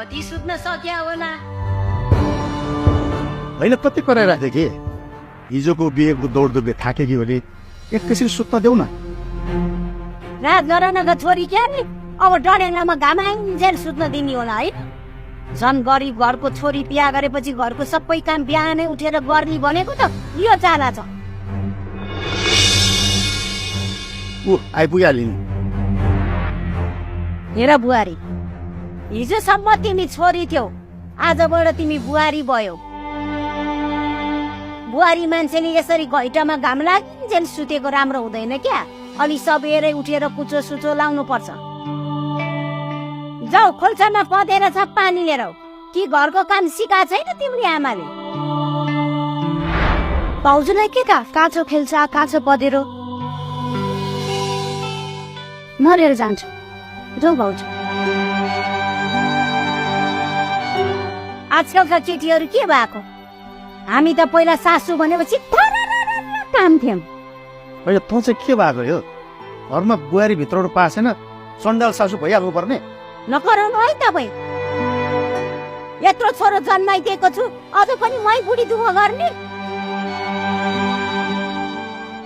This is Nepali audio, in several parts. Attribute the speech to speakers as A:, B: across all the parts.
A: कति सुत्न सक्या होला।
B: होइन कति कराइराख्यो कि हिजोको बिहेको दौडदौडले थाकेकी भने एकैछिन सुत्न देऊ न।
A: रात गर न त छोरी क्या नि, अब डढेलामा घामाइन्जेल सुत्न दिने होला है। झन् गरिब घरको छोरी बिहा गरेपछि घरको सबै काम बिहानै उठेर गर्ने भनेको त यो चाला छ।
B: ऊ आइपुगिहाल्यो नि।
A: हेर बुहारी, हिजोसम्म तिमी छोरी थियौ, आजबाट तिमी बुहारी भयो। बुहारी मान्छेले यसरी घैटामा घाम लाग्जेल सुतेको राम्रो हुँदैन क्या। अलि सबेरै उठेर कुचो सुचो लाउनु पर्छ। जाऊ खोल्सामा पदेर छ पानी लिएर कि घरको काम सिका छैन तिम्रो आमाले।
C: भाउजूलाई के काँचो खेल्छ, काँचो पदेरो मरेर जान्छ। जाऊ भाउजू।
A: आजकलका केटीहरू के भएको, हामी त पहिला सासू भनेपछि काम थियौँ।
B: होइन तँ चाहिँ के भएको यो? घरमा बुहारी भित्रबाट पासेन सन्डाल सासू भइहाल्नु पर्ने।
A: नगराउनु है तपाईँ। यत्रो छोरो जन्माइदिएको छु, अझ पनि मै बुढी दुःख गर्ने।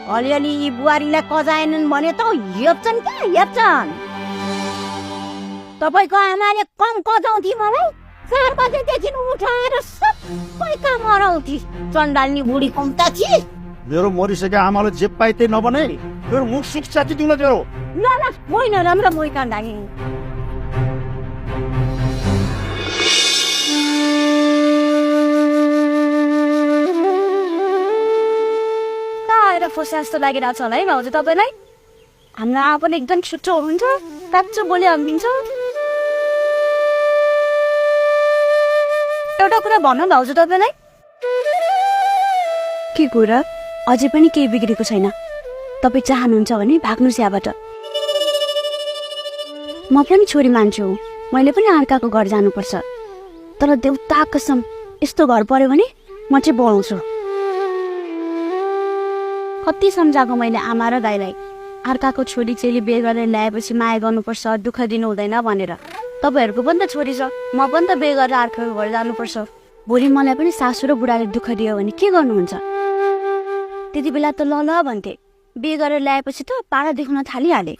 A: अलिअलि यी बुहारीलाई कजाएनन् भने त हेप्छन् क्या हेप्छन्। तपाईँको आमाले कम कजाउँथे मलाई, 4 बजेदेखि उठाएर सबै काम गराउँथे। चण्डाल्नी बुढी कम्ता थिए।
B: मेरो मरिसकेको आमाले जे पाइ त्यही नबनाइ, मेरो मुख सुख चाटिदिउँ न तेरो।
A: ल ल होइन राम्रो मै चण्डाल्नी।
C: फोसा जस्तो लागिरहेको छ होला है भाउजू तपाईँलाई। हाम्रो आमा पनि एकदम छिटो हुन्छ, काँचो बोली हालिदिन्छ। एउटा कुरा भन्नु भाउजू तपाईँलाई। के कुरा? अझै पनि केही बिग्रेको छैन। तपाईँ चाहनुहुन्छ भने भाग्नुहोस् यहाँबाट। म पनि छोरी मान्छु, मैले पनि अर्काको घर जानुपर्छ। तर देउता कसम यस्तो घर पर्यो भने म चाहिँ बढाउँछु। कति सम्झाएको मैले आमा र दाइलाई, अर्काको छोरी चेली बिहे गरेर ल्याएपछि माया गर्नुपर्छ, दुःख दिनु हुँदैन भनेर। तपाईँहरूको पनि त छोरी छ, म पनि त बिहे गरेर अर्काको घर जानुपर्छ। भोलि मलाई पनि सासू र बुढाले दुःख दियो भने के गर्नुहुन्छ? त्यति बेला त ल ल भन्थे, बिहे गरेर ल्याएपछि त पारा देख्न थालिहाले।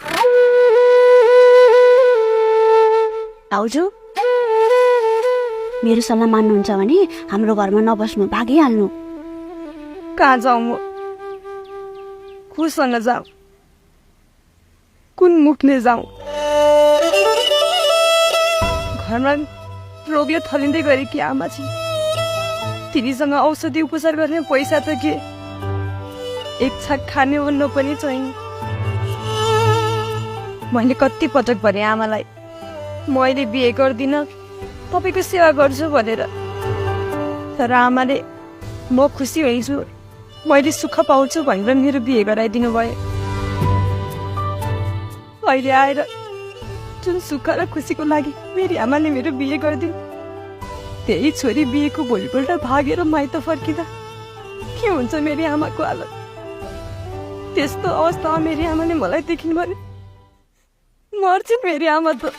C: भाउजू मेरो सल्लाह मान्नुहुन्छ भने हाम्रो घरमा नबस्नु, भागिहाल्नु।
D: कहाँ जाउँ म? कोसँग जाऊ? कुन मुखले जाऊ? घरमा रोगले थलिँदै गरेकी आमा छिन्। तिनीसँग औषधि उपचार गर्ने पैसा त के, एक छाक खाने भन्न पनि छैन। मैले कति पटक भने आमालाई, मैले बिहे गर्दिनँ, तपाईँको सेवा गर्छु भनेर। तर आमाले म खुसी हुन्छु, मैले सुख पाउँछु भनेर मेरो बिहे गराइदिनु भयो। अहिले आएर जुन सुख र खुसीको लागि मेरी आमाले मेरो बिहे गरिदिनु, त्यही छोरी बिहेको भोलिपल्ट भागेर माइत फर्किँदा के हुन्छ मेरी आमाको हालत? त्यस्तो अवस्थामा मेरी आमाले मलाई देखिन् भने मर्छिन् मेरी आमा त।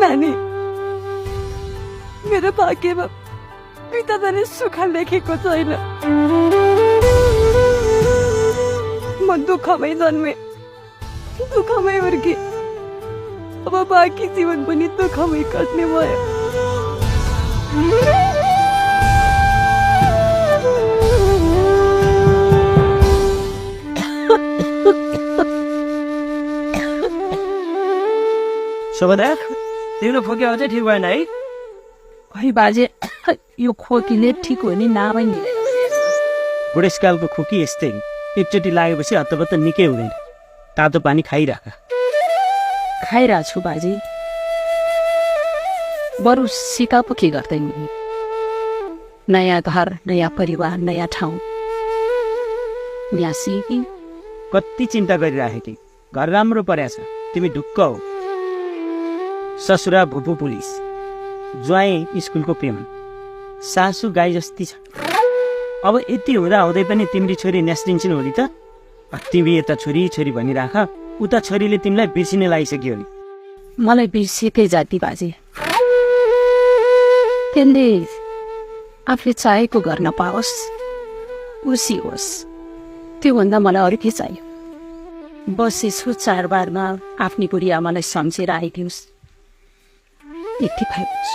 D: नानी, मेरो भाग्यमा पिता जाने सुख लेखेको छैन। म दुःखमै जन्मे, दुःखमै हुर्के, अब बाँकी जीवन पनि दुःखमै कट्ने भयो।
E: सुभद्रा, तिम्रो खोकी अझै ठिक भएन है?
D: खै बाजे, यो खोकीले ठिक हुने नामै नि।
E: बुढेसकालको खोकी यस्तै, एकचोटि लागेपछि हत्तपत्त निकै हुँदैन। तातो पानी खाइराख।
D: खाइरहेको छु बाजे, बरु सिका पो के गर्दैन। नयाँ घर, नयाँ परिवार, नयाँ ठाउँ, यहाँ सिकी।
E: कति चिन्ता गरिराखेकी, घर राम्रो परेछ, तिमी ढुक्क हो। ससुरा भुपु पुलिस, ज्वाइँ स्कुलको प्रेम, सासु गाई जस्ती छ। अब यति हुँदा हुँदै पनि तिम्री छोरी नेस्रिन्छन् होली त। तिमी यता छोरी छोरी भनिराख, उता छोरीले तिमीलाई बिर्सिने लागिसक्यो नि।
D: मलाई बिर्सिएकै जाति बाजे, त्यसले आफूले चाहेको गर्न पाओस्, खुसी होस्, त्योभन्दा मलाई अरू के चाहियो। बस यसो चाडबाडमा आफ्नी बुढी आमालाई सम्झेर आइदियोस्, यति भए हुन्छ।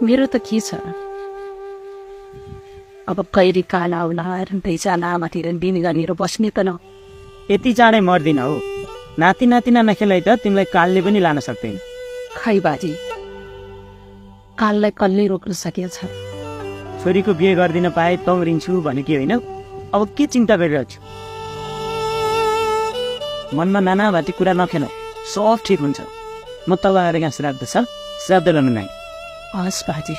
D: मेरो त के छ, अब कैरी काल आउला दुईजना आमातिर दिन गरेर बस्ने त न।
E: यति चाँडै मर्दिन हो, नाति नातिना नखेलाई त तिमीलाई कालले पनि लान सक्दैन।
D: खै बाजी, काललाई कसले रोक्न सकेको छ?
E: छोरीको बिहे गरिदिन पाए तौरिन्छु भनेकी होइन, अब के चिन्ता गरिरहेको छु? मनमा नाना भाती कुरा नखेल, सब ठिक हुन्छ। म तल आएर यहाँ श्राद्ध छ, श्राद्ध गर्नु नै।
D: हस् बाजी।